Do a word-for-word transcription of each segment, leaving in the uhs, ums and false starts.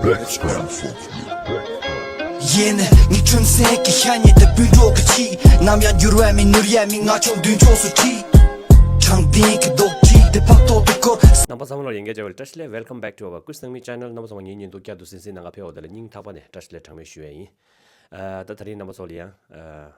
ཡེ་ནས་ངའི་ཁྲིམས་སེང་གི་ཤ་ཉེ་དེ་སྤུན་གྲོགས་ཀྱི་ཆེད། ནམ་ཡང་འགྱུར་བ་མེད་ནོར་ཡ་མི་ང་ཆོག་མདུན་ཕྱོགས་སུ་ཁྲིད། དྲང་བདེན་གྱི་རྡོག་ཁྲིད་དེ་ཕག་ཐོག་ཏུ་བཀོད། རྣམ་པ་ཚང་མ་ལ་ཡང་བསྐྱར་བྱ་བའི་བཀྲ་ཤིས་བདེ་ལེགས། Welcome back to our Quiz Nangmi channel. རྣམ་པ་ཚང་མ་ངའི་བརྙན་ཐུང་བསྐྱར་དུ་གསན་གཟིགས་གནང་ག་ཕེབས་པ་དེ་ལ་སྙིང་ཐག་པ་ནས་བཀྲ་ཤིས་བདེ་ལེགས་གྲངས་མེད་ཞུ་ཡ་ཡིན། ཨ། ད་ད་རིང་རྣམ་པ་ཚོ་ལ་ཡང་ཨ།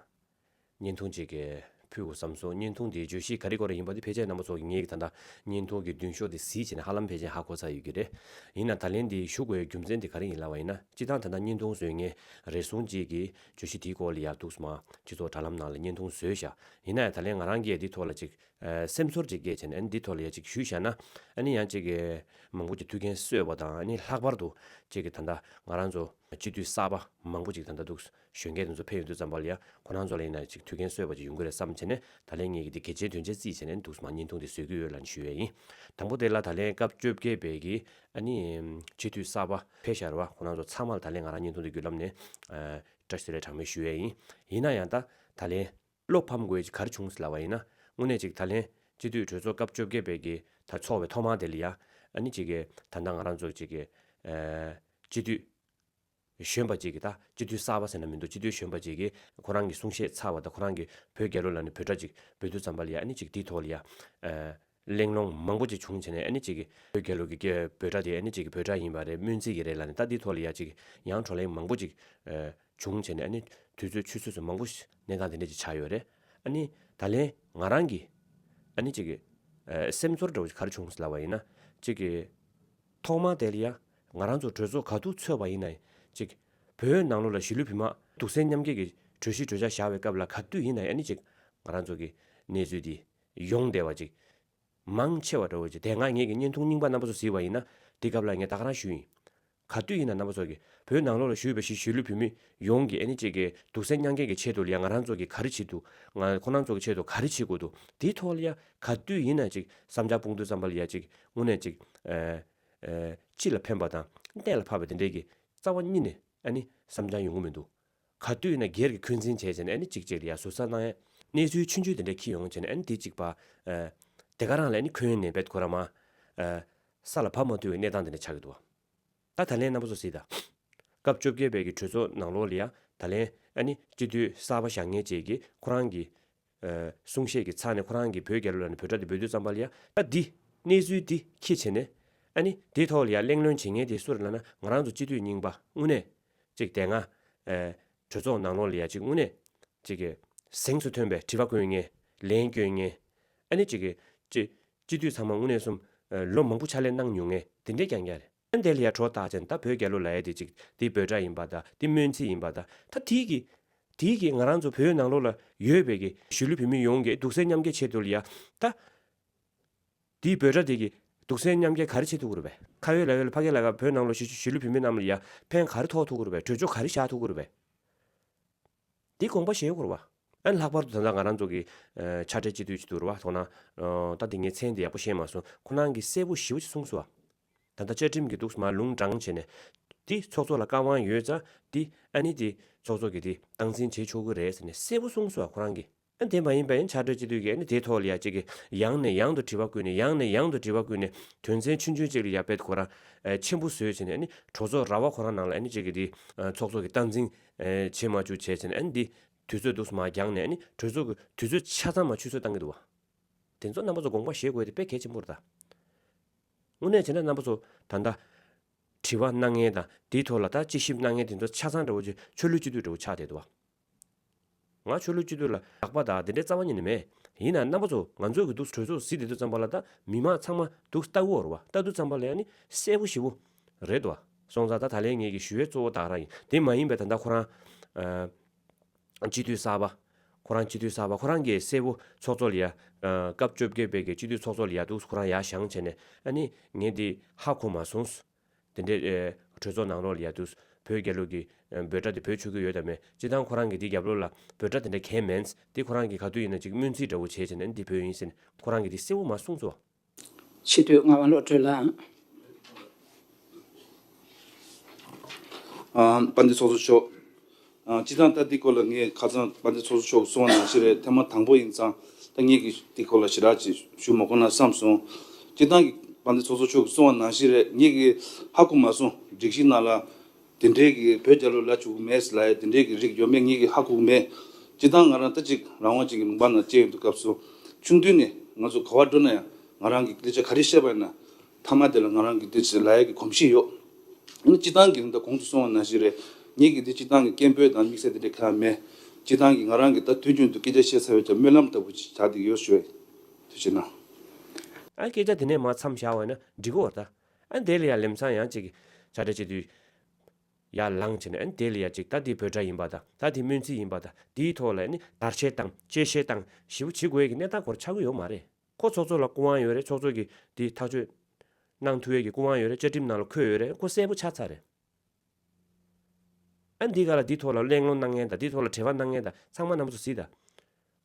བརྙན་ཐུང་ཅིག་གི་ཕུལ་དགོས་བསམ་སོང་། བརྙན་ཐུང་དེའི་བརྗོད་གཞི་ག་རེ་སྐོར་ཡིན་པ་དེ་ཕལ་ཆེར་རྣམ་པ་ཚོ་གིས་ངའི་ད་ལྟ་བརྙན་ཐུང་གི་མདུན་ཤོག་དེ་གཟིགས་བྱས་ནས་ཧ་ལམ་ཕལ་ཆེར་ཧ་གོ་ཚར་ཡོད་ཀྱི་རེད། ཡིན་ན་ད་ལན་འདི་ཞུ་དགོས་རྒྱུ་མཚན་དེ་ག་རེ་ཡིན་ལབ་པ་ཡིན་ན། སྤྱིར་བཏང་ད་ལྟ་བརྙན་ཐུང་བཟོ་མཁན་རེ་ཟུང་ཅིག་གིས་བརྗོད་གཞི་དེའི་སྐོར་ལ་ཡ་འདུག་སེ་མར་སྤྱི་ཚོགས་དྲ་ལམ་ནང་ལ་བརྙན་ཐུང་བཟོས་བཞག་ཡིན་ན་ཡང་ད་ལན་ང་རང་གིས་འདི་ཐོག་ལ་ཅིག་ཨ། སེམས་ཚོར་ཅིག་སྐྱེས་བྱས་ནས་ཨ་ནི་འདི་ཐོག་ལ་ཡ་ཅིག་ཞུས་བཞག་ན། ཨ་ནི་ཡང་ཅིག་གིས་མང་པོ་ཅིག་ཐུགས་འགན་གསོས་པ་དང་། ཨ་ནི་ལྷག་པར་དུ་ཅིག་གིས་ད་ལྟ་ང་རང་ཚོ་སྤྱི་འཐུས་གསར་པ་མང་པོ་ཅིག་ད་ལྟ་འདུག་གཞོན་སྐྱེས་དེ་ཚོ་ཕེབས་ཡོང་དུས་ཙམ་པ་ལ་ཡ་ཁོ་རང་ཚོ་ལ་ཡིན་ན་ཅིག་ཐུགས་འགན་གསོས་པ་ཅིག་ཡོང་གི་རེད་བསམ་བྱས་ནས། ད་ལན་ངེད་ཀྱིས་འདི་གལ་ཆེའི་དོན་ཆེན་བརྩིས་བྱས་ནས་འདུག་སེ་མར་བརྙན་ཐུང་འདི་བཟོ་གི་ཡོད་ལབ་ནས་ཞུ་ཡས་ཡིན། དང་པོ་དེ་ལ་ད་ལན་སྐབས་བཅོ་བརྒྱད་པའི་གི་ཨ་ནི་སྤྱི་འཐུས་གསར་པ་ཕེབས་བཞག་རེད་བ། ཁོ་རང་ཚོ་ཚང་མ་ལ་ད་ལན་ང་རང་བརྙན་ཐུང་འདི་བརྒྱུད་ལམ་ནས་ཨ། བཀྲ་ཤིས་བདེ་ལེགས་གྲངས་མེད་ཞུ་ཡས་ཡིན། ཡིན་ན་ཡང་ད་ད་ལན་བློ་ཕམ་དགོས་ཀྱི་ག་རེ་བྱུང་ཟེར་ལབ་པ་ཡིན་ན། དངོས་གནས་ཅིག་ད་ལན་སྤྱི་འཐུས་གྲོས་ཚོགས་སྐབས་བཅོ་བརྒྱད་པའི་གི་ད་ཚོགས་པའི་ཐོག་མ་དེ་ལ་ཡ་ཨ་ནི་ཅིག་གི་ད་ལྟ་ང་རང་ཚོ་ཅིག་གི་ཨ། སྤྱི་འཐུས་གཞོན་པ་ཅིག་གིས། ད་སྤྱི་འཐུས་གསར་པ་ཟེར་ན་མི་འདུག་སྤྱི་འཐུས་གཞོན་པ་ཅིག་གིས་ཁོ་རང་གི་གསུང་བཤད་ཚར་བ་དང་ཁོ་རང་གིས་བོད་རྒྱལ་ལོ་ལབ་ནས་འབོད་སྒྲ་ཅིག་འབོད་དུས་ཙམ་པ་ལ་ཡ་ཨ་ནི་ཅིག་དེའི་ཐོག་ལ་ཡ་ཨ། གླེང་སློང་མང་པོ་ཅིག་བྱུང་བྱས་ནས། ཨ་ནི་ཅིག་གིས་བོད་རྒྱལ་ལོ་གི་སྐད་འབོད་སྒྲ་དེ་ཨ་ནི་ཅིག་གིས་འབོད་སྒྲ་ཡིན་པ་རེད། སྨོན་ཚིག་གི་རེད་ལབ་ནས། ད་དེའི་ཐོག་ལ་ཡ་ཅིག་ཡང་བགྲོ་གླེང་མང་པོ་ཅིག་ཨ། བྱུང་བྱས་ནས། ཨ་ནི་དུས་ཚོད་ཆུད་ཟོས་སུ་མང་པོ་ཞིག་གནས་སྟངས་དེ་འདྲ་ཅིག་ཆགས་ཡོད་རེད། ཨ་ནི་ད་ལན་ང་རང་གིས་ཨ་ནི་ཅིག་གི་ཨ། སེམས་ཚོར་འདྲ་བོ་ཅིག་ག་རེ་བྱུང་ཟེར་ལབ་པ་ཡིན་ན། ཅིག་གི་ཐོག་མ་དེ་ལ་ཡ་ང་རང་ཚོ་གྲོས་ཚོགས་ག་དུས་ཚོགས་པ་ཡིན་ན་ཡང་ཅིག་བོད་ནང་ལོགས་ལ་གཞིས་ལུས་བོད་དམག་གདུང་སེམས་མཉམ་སྐྱེད་ཀྱི་གྲོས་གཞི་གྲོས་འཆར་བཞག་པའི་སྐབས་ལ་ག་དུས་ཡིན་ན་ཡང་ཨ་ནི་ཅིག་ང་རང་ཚོ་གི་གནས་ཚུལ་འདི་ཡོང་བསྡད་པ་ཅིག་མང་ཆེ་བ་འདྲ་བོ་ཅིག་དེ་སྔ་ངེད་ཀྱི་བརྙན་ཐུང་རྙིང་པ་རྣམ་པ་ཚོ་གཟིགས་པ་ཡིན་ན། དེ་སྐབས་ལ་ངས་ད་ག་རང་ཞུས་ཡིན། ག་དུས་ཡིན་ན་རྣམ་པ་ཚོ་གིས་བོད་ནང་ལོགས་ལ་བཞུགས་པའི་གཞིས་གཞིས་ལུས་བོད་མི་ཡོངས་ཀྱི་ཨ་ནི་ཅིག་གི་གདུང་སེམས་མཉམ་སྐྱེད་ཀྱི་ཆེད་དུ་ལ་ཡ་ང་རང་ཚོ་གིས་ག་རེ་བྱེད་འདུག་ང་ཁོ་རང་ཚོ་གི་ཆེད་དུ་ག་རེ་བྱེད་དགོས་འདུག་དེའི་ཐོག་ལ་ཡ་ག་དུས་ཡིན་ན་ཅིག་བསམ་འཆར་སྤུངས་དུས་ཙམ་པ་ལ་ཡ་ཅིག་དངོས་གནས་ཅིག་ཨ། ཨ། སྤྱི་ལ་ཕན་པ་དང་གནད་ལ་ཕབ་པ་དེ་འདྲའི་གི་རྩ་བ་ཉིད་ནས་ཨ་ནི་བསམ་འཆར་ཡོང་གི་མི་འདུག་ག་དུས་ཡིན་ན་སྒེར་གྱི་འཁོན་འཛིན་བྱས་བྱས་ནས་ཨ་ནི་གཅིག་གཅིག་ལ་ཡ་ཟུར་ཟ་གནང་ཡ། གནས་ཚུལ་ཆུང་ཆུང་དེ་འདྲ་འཁྱེར་ཡོང་བྱས་ནས་ཨ་ནི་དེ་གཅིག་པ། ཨ། དེ་ག་རང་ལ་ཨ་ནི་འཁོན་ནས་བེད་ཁོ་རང་མ། ཨ། ས་ལ་བབས་མ་ཐུབ་པའི་གནས་སྟངས་དེ་འདྲ་ཆགས་ཀྱི་འདུག་ད་ད་ལན་རྣམ་པ་ཚོ་གཟིགས་དང་། སྐབས་བཅོ་བརྒྱད་པའི་གི་གྲོས་ཚོགས་ནང་ལོགས་ལ་ཡ་ད་ལན་ཨ་ནི་སྤྱི་འཐུས་གསར་པ་བཞག་མཁན་ཅིག་གིས་ཁོ་རང་གི་ཨ། གསུང་བཤད་ཀྱི་ཚབ་ནས་ཁོ་རང་གིས་བོད་རྒྱལ་ལོ་ལབ་ནས་འབོད་སྒྲ་དེ་འབོད་དུས་ཙམ་པ་ལ་ཡ་ད་འདི་གནས་ཚུལ་འདི་འཁྱེར་བྱས་ནས་ཨ་ནི་དེའི་ཐོག་ལ་ཡ་གླེང་སློང་བྱེད་མཁན་དེ་སུ་རེད་ལབ་ན། ང་རང་ཚོ་སྤྱི་འཐུས་རྙིང་པ་དངོས་གནས་ཅིག་དེ་སྔ་ཨ། གྲོས་ཚོགས་ནང་ལོགས་ལ་ཡ་ཅིག་དངོས་གནས་ཅིག་གི་གཟེངས་སུ་ཐོན་པའི་དྲི་བ་བཀོད་མཁན། ལན་བསྐྱོན་མཁན། ཨ་ནི་ཅིག་གི་ཅིག་སྤྱི་འཐུས་ཚང་མ་དངོས་གནས་གསུམ་ཨ། ལོ་མང་པོ་ཕྱག་ལས་གནང་མྱོང་མཁན་དེ་འདྲའི་རྐྱང་རྐྱང་རེད། ཨ་ནི་དེ་ལ་ཡ་གྲོས་བཏགས་བྱས་ནས་ད་བོད་རྒྱལ་ལོ་ལབ་ཡ་དེ་ཅིག་དེ་འབོད་སྒྲ་ཡིན་པ་དང་དེ་སྨོན་ཚིག་ཡིན་པ་དང་། ད་དེའི་གི་དེའི་གི་ང་རང་ཚོ་བོད་ནང་ལོགས་ལ་ཡོད་པའི་གི་གཞིས་ལུས་བོད་མི་ཡོངས་ཀྱི་གདུང་སེམས་མཉམ་སྐྱེད་ཆེད་དུ་ལ་ཡ་ད། དེའི་འབོད་སྒྲ་དེ་གིས་གདུང་སེམས་མཉམ་སྐྱེད་ག་རེ་བྱེད་ཐུབ་ཀྱི་རེད་པས། ཁ་ཡོད་ལག་ཡོད་ལ་ཕ་གི་ལ་ག་བོད་ནང་ལོགས་གཞིས་གཞིས་ལུས་བོད་མི་རྣམས་ལ་ཡ་ཕན་ག་རེ་ཐོགས་ཐུབ་ཀྱི་རེད་པས། གྲོས་ཆོད་ག་རེ་བཞག་ཐུབ་ཀྱི་རེད་པས། དེ་དགོངས་པ་བཞེས་དགོས་རེད་པ། ཨ་ནི་ལྷག་པར་དུ་ད་ལྟ་ང་རང་ཚོ་གི་ཨ། ཕྱག་སྦྲེལ་སྤྱི་འཐུས་ཅིག་འདུག་རེད་པ། མདོར་ན་ཨ། ད་དེ་ངས་མཚན་དེ་ཡག་པོ་ཤེས་མ་སོང་། ཁོ་རང་གིས་གསལ་པོ་ཞེ་པོ་ཅིག་གསུངས་སོང་བ། ད་ལྟ་བཅའ་ཁྲིམས་ཀྱི་འདུག་སེ་མར་ལུང་དྲངས་བྱས་ནས་དེ་ཚོགས་གཙོ་ལ་བཀའ་དབང་ཡོད་ཙང་དེ་ཨ་ནི་དེ་ཚོགས་གཙོ་གིས་དེ་སྟངས་འཛིན་བྱེད་ཆོག་གི་རེད་ཟེར་ནས་གསལ་པོ་གསུངས་སོང་བ་ཁོ་རང་གིས། ཨ་དེ་མ་ཡིན་པ་ཡང་ཕྱག་སྦྲེལ་སྤྱི་འཐུས་ཀྱིས་ཨ་ནི་དེའི་ཐོག་ལ་ཡ་གཅིག་གིས་ཡང་ནས་ཡང་དུ་དྲི་བ་བཀོད་ནས། ཡང་ནས་ཡང་དུ་དྲི་བ་བཀོད་ནས། དོན་ཚན་ཆུང་ཆུང་གཅིག་ལ་ཡ་དཔེ་ཁོ་རང་ཨ། ཆེན་པོ་བཟོས་བྱས་ནས། ཨ་ནི་གྲོས་ཚོགས་ར་བ་ཁོ་རང་ནང་ལ་ཨ་ནི་གཅིག་གིས་དེ་ཨ། ཚོགས་གཙོ་གིས་སྟངས་འཛིན་ཨ། བྱེད་མ་བཅུག་བྱས་བྱས་ནས། ཨ་ནི་དེ་དུས་ཚོད་འདུག་སེ་མར་འགྱངས་ནས། ཨ་ནི་གྲོས་ཚོགས་ཀྱི་དུས་ཚོད་ཆ་ཚང་མར་ཆུད་ཟོས་བཏང་གི་འདུག་བ། དེ་ཚོ་རྣམ་པ་ཚོ་དགོངས་པ་བཞེས་དགོས་དེ་དཔེ་གལ་ཆེན་པོ་རེད་ད། དངོས་གནས་བྱས་ན་རྣམ་པ་ཚོ་ད་ལྟ་དྲི་བ་གནང་མཁན་དང་དེའི་ཐོག་ལ་ད་དཔྱད་ཞིབ་གནང་མཁན་དེ་ཚོ་ཆ་ཚང་འདྲ་བོ་ཅིག་ཆོས་ལུགས་སྤྱི་འཐུས་འདྲ་བོ་ཆགས་བསྡད་འདུག་བ། ང་ཆོས་ལུགས་སྤྱི་འཐུས་ལ་དགག་པ་དང་དེ་འདྲའི་རྩ་བ་ཉིད་ནས་མེད། ཡིན་ན་རྣམ་པ་ཚོ་ང་ཚོ་གི་འདུག་གྲོས་ཚོགས་གཟིགས་བསྡད་དུས་ཙམ་པ་ལ་ད་མི་མང་ཚང་མ་འདུག་ལྟ་གི་ཡོད་རེད་བ། ལྟ་དུས་ཙམ་པ་ལ་ཡ་ནི་གསལ་པོ་ཞེ་པོ་རེད་འདུག་བ། སོང་ཙང་ད་ད་ལན་ངེད་ཀྱི་ཞུ་ཡས་གཙོ་བོ་ད་ག་རང་ཡིན། དེ་མ་ཡིན་པའི་ད་ལྟ་ཁོ་རང་ཨ། སྤྱི་འཐུས་གསར་པ། ཁོ་རང་སྤྱི་འཐུས་གསར་པ་ཁོ་རང་གིས་གསལ་པོ་ཚོགས་གཙོ་ལ་ཡ། ཨ། སྐབས་བཅོ་བརྒྱད་པའི་གི་སྤྱི་འཐུས་ཚོགས་གཙོ་ལ་ཡ་འདུག་ཁོ་རང་ཡར་བཞེངས་བྱས་ནས། ཨ་ནི་ངས་འདི་ཧ་གོ་མ་སོང་། དེ་འདྲའི་ཨེ། གྲོས་ཚོགས་ནང་ལོགས་ལ་ཡ་འདུག་བོད་རྒྱལ་ལོ་གི་ཨ། འབོད་སྒྲ་དེ་འབོད་ཆོག་གི་ཡོད་དམ་མེད། སྤྱིར་བཏང་ཁོ་རང་གིས་འདི་རྒྱབ་ལོགས་ལ་འབོད་སྒྲ་དེ་འདྲ་གང་ཡང་མེད། འདི་ཁོ་རང་གིས་ག་དུས་ཡིན་ན་ཅིག་སྨོན་ཚིག་འདྲ་བོ་བྱས་བྱས་ནས་འདི་འབོད་ཡིན་ཟེར་ནས་ཁོ་རང་གིས་འདི་གསལ་པོ་མ་གསུངས་སོང་། ཆེས་མཐོའི་མངའ་དབང་བློ་གྲོས་ལགས། ཨ། དཔལ་ལྡན་ཚོགས་གཙོ་མཆོག་ཨ། སྤྱིར་བཏང་ད་འདི་སྐོར་ལ་ངས་ཁ་སང་དཔལ་ལྡན་ཚོགས་གཙོ་མཆོག་གིས་གསུངས་པ་ནང་བཞིན་རེད། ཐེངས་མ་དང་པོ་ཡིན་ཙང་ད་ངས་ཀྱིས་འདི་སྐོར་ལ་ཞེ་དྲག་ཅིག་ཞུ་མ་དགོས་ན་བསམ་སོང་། སྤྱིར་བཏང་གི་ དཔལ་ལྡན་ཚོགས་གཙོ་མཆོག་གིས་གསུངས་པ་ནང་བཞིན་རེད། ངེད་ཀྱིས་ཧ་གོ་མ་སོང་། སྒྲིག་གཞི་ནང་ལ་དེ་འདྲའི་གི་བོད་རྒྱལ་ལོ་ལབ་བཅུག་གི་མེད་ལབ་ཡ་དེ་འདྲའི་གི་རིགས་ཡོད་མེད་ངེད་ཀྱིས་ཧ་གོ་གི་མེད། སྤྱིར་བཏང་ང་རང་ད་ཅིག་རང་དབང་ཅན་གྱི་ལུང་པ་ནང་བཅད་ཡོང་དུས་སྐབས་སུ་ཆུང་དུས་ནས་ང་ཚོ་ག་བར་འགྲོ་ན་ཡང་ང་རང་གིས་སྐད་ཆ་ག་རེ་བཤད་པ་ཡིན་ན་མཐའ་མ་དེ་ལ་ང་རང་གིས་དེ་ཅིག་ལབ་ཡ་གི་གོམས་གཤིས་ཡོད། ཨ་ནི་སྤྱིར་བཏང་གི་ད་གོང་དུ་གསུངས་པ་ནང་བཞིན་རེད། ངེད་ཀྱིས་དེ་སྤྱིར་བཏང་གི་སྐད་འབོད་དང་དམིགས་བསལ་དེ་འདྲ་གང་ཡང་མེད། སྤྱིར་བཏང་གི་ང་རང་གིས་ད་དུས་རྒྱུན་དུ་སྐད་ཆ་བཤད་ཚར་བའི་ཀྱང་སྨོན་ལམ་ལྟ་བུ་ཅིག་ཆགས་བསྡད་ཡོད་ཞུ་བའི་ཐུགས་རྗེ་གནང་། ཨ་སྐད་ཆ་དེ་ནས་མར་མཚམས་བཞག་པ་ཡིན་ན་འགྲིག་གི་ཡོད་རེད་ད། ཨ་དེ་ལ་ཡང་ལམ་སང་ཡང་ཅིག་ཕྱག་སྦྲེལ་སྤྱི་འཐུས་ཡར་ལངས་བྱས་ནས་ཨ་ནི་དེ་ལ་ཡ་ཅིག་ད་འདི་འབོད་སྒྲ་ཡིན་པ་དང་ད་འདི་སྨོན་ཚིག་ཡིན་པ་དང་འདིའི་ཐོག་ལ་ཨ་ནི་བརྡར་ཤ་བཏང་གཅེས་ཤ་བཏང་ཞེ་པོ་བྱེད་དགོས་ཀྱི་གནས་སྟངས་སྐོར་ཆགས་ཀྱི་ཡོད་མ་རེད། ཁོ་ཚོགས་གཙོ་ལ་སྐུ་དབང་ཡོད་རེད། ཚོགས་གཙོ་གིས་འདི་ཐག་གཅོད་གནང་ཐུབ་ཡས་ཀྱི་སྐུ་དབང་ཡོད་རེད། བཅའ་ཁྲིམས་ནང་ལ་འཁོད་ཡོད་རེད། ཁོ་གསལ་པོ་ཆགས་ཚར་རེད། ཨ་འདི་ག་ལ་འདི་ཐོག་ལ་གླེང་སློང་གནང་མཁན་དང་འདི་ཐོག་ལ་དྲི་བ་གནང་མཁན་དང་ཚང་མ་རྣམ་པ་ཚོ་གཟིགས་དང་།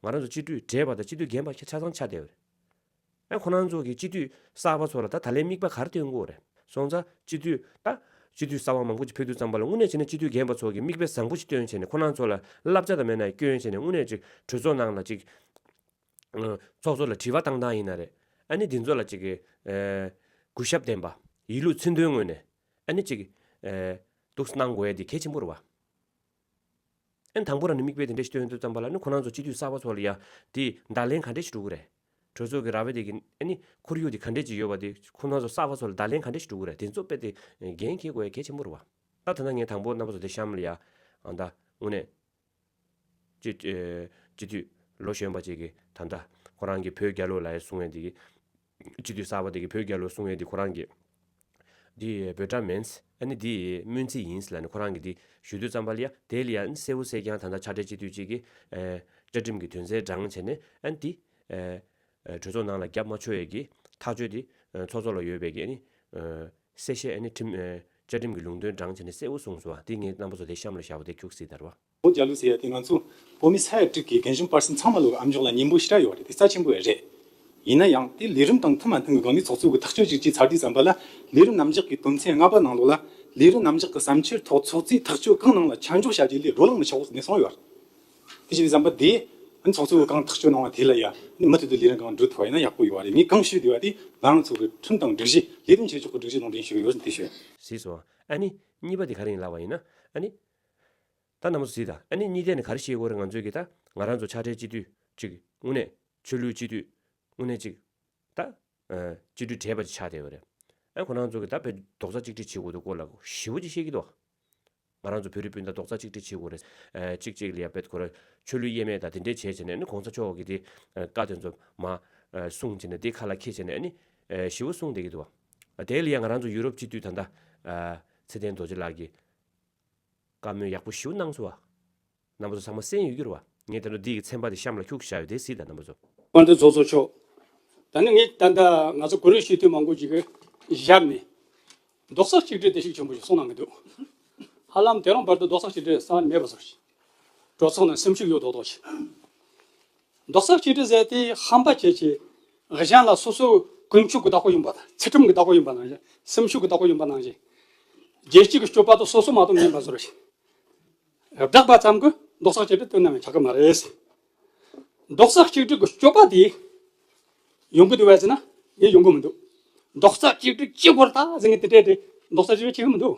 ང་རང་ཚོ་སྤྱི་འཐུས་བགྲེས་པ་དང་སྤྱི་འཐུས་རྒན་པ་ཆ་ཚང་ཆགས་བསྡད་ཡོད་རེད། ཨ་ཁོ་རང་ཚོ་གི་སྤྱི་འཐུས་གསར་པ་ཚོ་ལ་ད་ད་ལན་མིག་དཔེ་ག་རེ་སྟོན་དགོས་རེད། སོང་ཙང་སྤྱི་འཐུས་ད་སྤྱི་འཐུས་གསར་པ་མང་པོ་ཅིག་ཕེབས་དུས་ཙམ་པ་ལ་དངོས་གནས་བྱས་ན་སྤྱི་འཐུས་རྒན་པ་ཚོ་གི་མིག་དཔེ་བཟང་པོ་ཅིག་སྟོན་བྱས་ནས་ཁོ་རང་ཚོ་ལ་བསླབ་བྱ་དང་མེད་ན་སྐྱོན་བྱས་ནས་དངོས་གནས་ཅིག་གྲོས་ཚོགས་ནང་ལ་ཅིག་ཚོགས་གཙོ་ལ་དྲི་བ་བཏང་སྟངས་ཡིན་ན་རེད། ཨ་ནི་འདི་ཚོ་ལ་ཅིག་གི་གུས་ཞབས་ལྡན་པ་ཡིད་བློ་ཚིམ་དོན་ངོས་ནས་ཨ་ནི་ཅིག་འདུག་སེ་གནང་དགོས་ཡ་འདི་གལ་ཆེན་པོ་རེད་བ། ཨན་དང་པོ་རང་ནས་མིག་དཔེ་དེ་འདྲ་ཞིག་སྟོན་དུས་ཙམ་པ་ལ་ནི་ཁོ་རང་ཚོ་སྤྱི་འཐུས་གསར་པ་ཚོ་ལ་ཡ་དེ་བརྡ་ལན་ག་འདྲ་ཞིག་འགྲོ་གི་རེད། གྲོས་ཚོགས་ཀྱི་ར་བ་དེ་གི་ཨ་ནི་ཁོར་ཡུག་དེ་ག་འདྲ་ཞིག་ཡོད་པ་དེ་ཁོ་རང་ཚོ་གསར་པ་ཚོ་ལ་བརྡ་ལན་ག་འདྲ་ཞིག་འགྲོ་གི་རེད། དེ་ཚོ་དཔེ་དེ་འགན་འཁྱེར་དགོས་ཡ་གལ་ཆེན་པོ་རེད་བ། ད་ད་ལྟ་ངས་དང་པོ་རྣམ་པ་ཚོ་དེ་གཤམ་ལ་ཡ་ཨ་ད་དངོས་གནས་སྤྱི་སྤྱི་འཐུས་ལོ་གཞོན་པ་ཅིག་གིས་ད་ལྟ་ཁོ་རང་གི་བོད་རྒྱལ་ལོ་ལབ་ཡ་གསུང་ཡ་དེ་གི་སྤྱི་འཐུས་གསར་པ་དེ་གི་བོད་རྒྱལ་ལོ་གསུང་ཡས་དེ་ཁོ་རང་གི་འདི་འབོད་སྒྲ་མིན། ཨ་ནི་འདི་སྨོན་ཚིག་ཡིན་ལབ་ནས་ཁོ་རང་གི་འདི་ཞུ་དུས་ཙམ་པ་ལ་ཡ་དེ་ལ་ཡ་ཨ་ནི་གསལ་པོ་གསལ་རྐྱང་ད་ལྟ་ཕྱག་སྦྲེལ་སྤྱི་འཐུས་གཅིག་གིས་བཅའ་ཁྲིམས་ཀྱི་དོན་ཚན་བགྲངས་བྱས་ནས་ཨ་ནི་འདི་གྲོས་ཚོགས་ནང་ལ་རྒྱབ་མ་ཆོག་ཡས་ཀྱི་ཐག་གཅོད་འདི་ཚོགས་གཙོ་ལ་ཡོད་པའི་གི་ཨ་ནི་གསལ་བཤད་ཨ་ནི་ཁྲིམས་བཅའ་ཁྲིམས་ཀྱི་ལུང་དོན་བགྲངས་བྱས་ནས་གསལ་པོ་གསུངས་སོང་བ་འདི་ངས་རྣམ་པ་ཚོ་དེ་གཤམ་ལ་བཞག་པ་དེ་ཁྱུག་སྲིད་དར་བ། བོད་རྒྱལ་ལོ་ཟེར་ཡ་དེ་ང་ཚོ་བོད་མི་ས་ཡ་དྲུག་གི་རྒན་གཞོན་བར་གསུམ་ཚང་མ་ལོ་གི་ཨ་མཆོག་ལ་སྙན་པོ་ཞེ་དྲག་ཡོད་རེད། དེ་རྩ་ཆེན་པོ་ཡང་རེད། ཡིན་ན་ཡང་དེ་ལས་རིམ་དང་མཐུན་མ་མཐུན་གི་སྒང་ནས་ཚོགས་གཙོ་གི་ཐག་གཅོད་ཅིག་བྱས་ཚར་དུས་ཙམ་པ་ལ་ལས་རིམ་རྣམ་གཞག་གི་དོན་ཚན་ལྔ་པ་ནང་ལོགས་ལ་ལས་རིམ་རྣམ་གཞག་གི་བསམ་འཆར་ཐོག་ཚོགས་གཙོས་ཐག་གཅོད་གང་གནང་ལ་ཆ་འཇོག་བྱ་རྒྱུ་ལས་རོ་ལངས་མི་ཆོག་ཟེར་ནས་གསུངས་ཡོད་རེད། དེ་བྱས་དུས་ཙམ་པ་དེ་ཚོགས་གཙོ་གི་གང་ཐག་གཅོད་གནང་བ་དེ་ལ་ཡ་མུ་མཐུད་དུ་ལས་རིམ་གང་འགྲོ་ཐུབ་པ་ཡིན་ན་ཡག་པོ་ཡོད་རེད། ངས་གང་ཞུ་བསྡད་པ་དེ་ང་རང་ཚོ་གི་ཁྲིམས་དང་སྒྲིག་གཞི་ལས་དོན་བྱེད་ཕྱོགས་ཀྱི་སྒྲིག་གཞི་ནང་དོན་ཞུ་གི་ཡོད་ཟེར་དེ་ཞུ། གཟིགས་སོང་། ཨ་ནི་གཉིས་པ་དེ་ག་རེ་ཡིན་ལབ་པ་ཡིན་ན་ཨ་ནི། ད་རྣམ་པ་ཚོ་གཟིགས་དང་། ཨ་ནི་གཉིས་ཐད་ནས་ག་རེ་བཤད་དགོས་རེད། ང་ཚོས་ཀྱི་ད་ང་རང་ཚོ་ཕྱག་སྦྲེལ་སྤྱི་འཐུས་ཅིག་དངོས་གནས་ཆོས་ལུགས་སྤྱི་འཐུས་དངོས་གནས་ཅིག་ད་སྤྱི་འཐུས་བགྲེས་པ་ཅིག་ཆགས་བསྡད་པ་རེད། ཨ་ཁོ་རང་ཚོ་གི་ད་བོད་རྡོག་རྩ་གཅིག་སྒྲིལ་བྱེད་དགོས་དུས་སྐོར་ལ་ཞེ་པོ་ཅིག་བཤད་ཀྱི་འདུག་ང་རང་ཚོ་བོད་རིགས་སྤུན་ཟླ་རྡོག་རྩ་གཅིག་སྒྲིལ་བྱེད་དགོས་རེད། ཨ་གཅིག་གཅིག་ལ་ཡ་བེད་ཁོ་ར་ཆོས་ལུགས་དབྱེ་མེད་དང་དེ་འདྲས་བྱས་བྱས་ནས་ཨ་ནི་གོང་ས་མཆོག་གི་དེ་བཀའ་དེ་ཚོ་མ་གསུང་བྱས་ནས་དེ་ཁ་ལ་འཁྱེར་བྱས་ནས་ཨ་ནི་ཞེ་པོ་གསུང་བསྡད་ཀྱི་འདུག་དེ་ལ་ཡ་ང་རང་ཚོ་ཡུ་རོབ་སྤྱི་འཐུས་ད་ལྟ་ཚེ་བརྟན་རྡོ་རྗེ་ལགས་ཀྱིས། བཀའ་མོལ་ཡག་པོ་ཞེ་པོ་གནང་སོང་བ། རྣམ་པ་ཚོ་ཚང་མ་གསན་ཡོད་ཀྱི་རེད་བ། ངས་དེ་འདྲ་འདི་ཡི་ཚན་པ་དེ་གཤམ་ལ་ཁྱུག་བཞག་ཡོད་དེ་གཟིགས་དང་རྣམ་པ་ཚོ། དཔལ་ལྡན་ཚོགས་གཙོ་མཆོག་ད་ནི་ངས་ད་ལྟ་ང་ཚོ་གུ་རུ་སྤྱི་འཐུས་མང་པོ་ཞིག་གིས་བཞག་ནས་རྡོག་རྩ་གཅིག་སྒྲིལ་བདེ་སྐྱིད་ཆེན་པོ་ཞིག་གསུང་གནང་གི་འདུག་ཧ་ལམ་དེ་རིང་བར་དུ་རྡོག་རྩ་གཅིག་སྒྲིལ་ས་མེད་པ་བཟོ་ཞིག་གྲོས་ཚོགས་ནང་སེམས་ཤུགས་ཡོད་མདོག་མདོག་ཞིག་རྡོག་རྩ་གཅིག་སྒྲིལ་ཟེར་དེ་ཧམ་པ་བྱས་བྱས་གཞན་ལ་སོ་སོའི་ཀུན་སྤྱོད་ཀྱི་བདག་པོ་ཡིན་པ་དང་ཚུལ་ཁྲིམས་ཀྱི་བདག་པོ་ཡིན་པ་ནང་བཞིན་སེམས་ཤུགས་ཀྱི་བདག་པོ་ཡིན་པ་ནང་བཞིན་རྒྱལ་སྤྱི་གི་སྤྱོད་པ་དེ་སོ་སོ་མ་གཏོགས་མིན་པ་བཟོ་ར་ཞིག་བསྒྲགས་པ་ཙམ་གྱིས་རྡོག་རྩ་གཅིག་སྒྲིལ་དོན་དམ་ཡང་ཆགས་ཀྱི་མ་རེད། རྡོག་རྩ་གཅིག་སྒྲིལ་གྱི་སྤྱོད་པ་དེ་ཡོང་གི་འདུག་བས་ཟེར་ན་ངས་ཡོང་གི་མི་འདུག་རྡོག་རྩ་གཅིག་སྒྲིལ་ཅི་དགོས་ད་ཟེར་ངས་དེ་འདྲས་དེ་རྡོག་རྩ་གཅིག་སྒྲིལ་བྱེད་ཀྱི་མི་འདུག་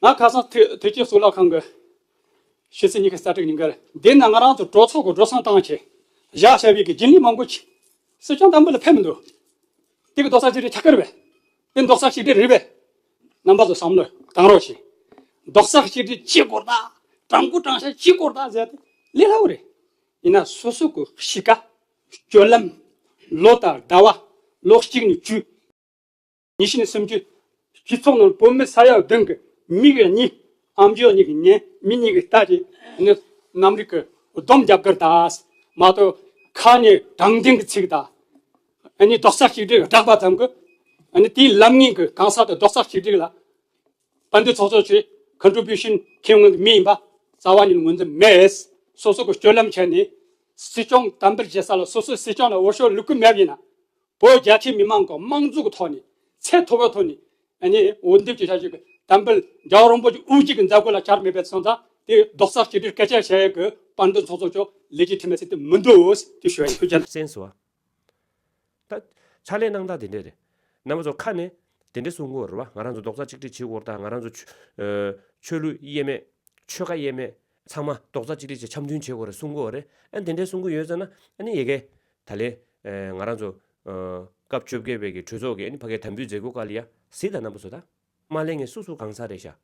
ང་ཁ་སང་ཐེ་ཐེ་ཅི་གཙུག་ལག་ཁང་གི་ཕྱི་ཚེས་ཉི་ཤུ་རྩ་དྲུག་ཉིན་ཀར་འདི་ན་ང་རང་ཚོ་གྲོས་ཚོགས་ཀྱི་གྲོས་ཚོགས་བཏང་བྱས་བཞག་བྱ་བའི་གི་རྒྱུན་ལས་མང་པོ་ཅིག་སྲིད་སྐྱོང་དམ་པ་ལ་ཕེབས་མི་འདུག་དེ་གི་རྡོག་རྩ་གཅིག་སྒྲིལ་ཆགས་ཀྱི་རེད་པས། དེ་རྡོག་རྩ་གཅིག་སྒྲིལ་རེད་པས། རྣམ་པ་ཚོ་བསམ་བློ་བཏང་རོགས་ཞེས། རྡོག་རྩ་གཅིག་སྒྲིལ་ཅི་དགོས་ད། དྲང་པོ་དྲང་བཞག་ཅི་དགོས་ད་ཟེར་ཏེ་ལས་སླ་བོ་རེད། ཡིན་ན་སོ་སོ་གི་གཤིས་ཀ་སྤྱོད་ལམ། ལོ་དང་ཟླ་བ། ལོ་གཅིག་ནས་བཅུ། ཉི་ཤུ་ནས་སུམ་ཅུ། སྤྱི་ཚོགས་ནང་བོད་མི་ས་ཡ་བདུན་གི་མིག་གཉིས། ཨམ་ཅོག་གཉིས་ཀྱི་ཉན། མིག་གཉིས་ཀྱི་ལྟ་ཅེས་ནི་གནམ་རིག་གི་སྡོམ་རྒྱབ་དགོས་ད། མ་གཏོགས་ཁ་ནས་དྲང་བདེན་གྱི་ཚིག་དང་། ཨ་ནི་རྡོག་རྩ་གཅིག་སྒྲིལ་བསྒྲགས་པ་ཙམ་གྱིས་ཨ་ནི་དེའི་ལམ་ངན་གྱི་གང་ཟག་དེ་རྡོག་རྩ་གཅིག་སྒྲིལ་ལ་དཔལ་ལྡན་ཚོགས་གཙོ་ཆེ་ཁོན་ཊི་བྷུ་ཤན་ཁྱེར་ཡོང་མཁན་གྱི་མི་ཡིན་པ་རྩ་བ་ཉིད་ངོས་འཛིན་མེད། སོ་སོ་གི་སྤྱོད་ལམ་བྱས་ནས་སྲིད་སྐྱོང་དམ་པར་བྱེད་ས་ལ་སོ་སོའི་སྲིད་སྐྱོང་ལ་འོས་ཤོག་བླུག་གི་མེད་པ་ཡིན་ན། བོད་རྒྱ་ཆེ་མི་མང་གི་དམངས་གཙོ་གི་ཐོག་ནས་ཚད་མཐོ་བའི་ཐོག་ནས་ཨ་ནི་འོས་འདེམས་བྱེད་བྱ་ཞིག་གི་དམ་པའི་རྒྱལ་བ་རིན་པོ་ཆེ་དབུ་འབྱེད་ཀྱི་མཛད་སྒོ་ལ་བཅར་མེད་པའི་སོང་ཙང་དེ་རྡོག་རྩ་གཅིག་སྒྲིལ་སྐད་ཆ་བཤད་ཡག་གི་དཔལ་ལྡན་ཚོགས་གཙོ་མཆོག་ལེ་ཇི་ཊི་མེ་སི་དེ་མི་འདུག་ཟེར་དེ་ཞུ་ཡ་ཡིན། ཐུགས་རྗེ་ཆེ། གསན་སོང་། ད་ཕྱག་ལས་གནང་སྟངས་དེ་འདྲས་རེད། རྣམ་པ་ཚོ་ཁ་ནས་དེ་འདྲས་གསུང་གི་ཡོད་རེད་བ། ང་རང་ཚོ་རྡོག་རྩ་གཅིག་སྒྲིལ་བྱེད་དགོས་རེད། ད་ང་རང་ཚོ་ཆོས་ཨ་ཆོས་ལུགས་དབྱེ་མེད། ཆོལ་ཁ་དབྱེ་མེད། ཚང་མ་རྡོག་རྩ་གཅིག་སྒྲིལ་བྱས་འཆམ་མཐུན་བྱེད་དགོས་རེད་གསུང་གི་ཡོད་རེད། ཨ་དེ་འདྲས་གསུང་གི་ཡོད་ཙང་ན་ཨ་ནི་ཡ་གི་ད་ལན་ཨ་ང་རང་ཚོ་ཨ་སྐབས་བཅོ་བརྒྱད་པའི་གི་གྲོས་ཚོགས་ཀྱི་ཨ་ནི་ཕ་གིའི་དམ་འབུལ་མཛད་སྒོ་སྐབས་ལ་ཡ་གཟིགས་དང་རྣམ་པ་ཚོ། ད་མ་གླེང་མཁན་སུ་སུ་གང་ཟག་རེད་ཤག་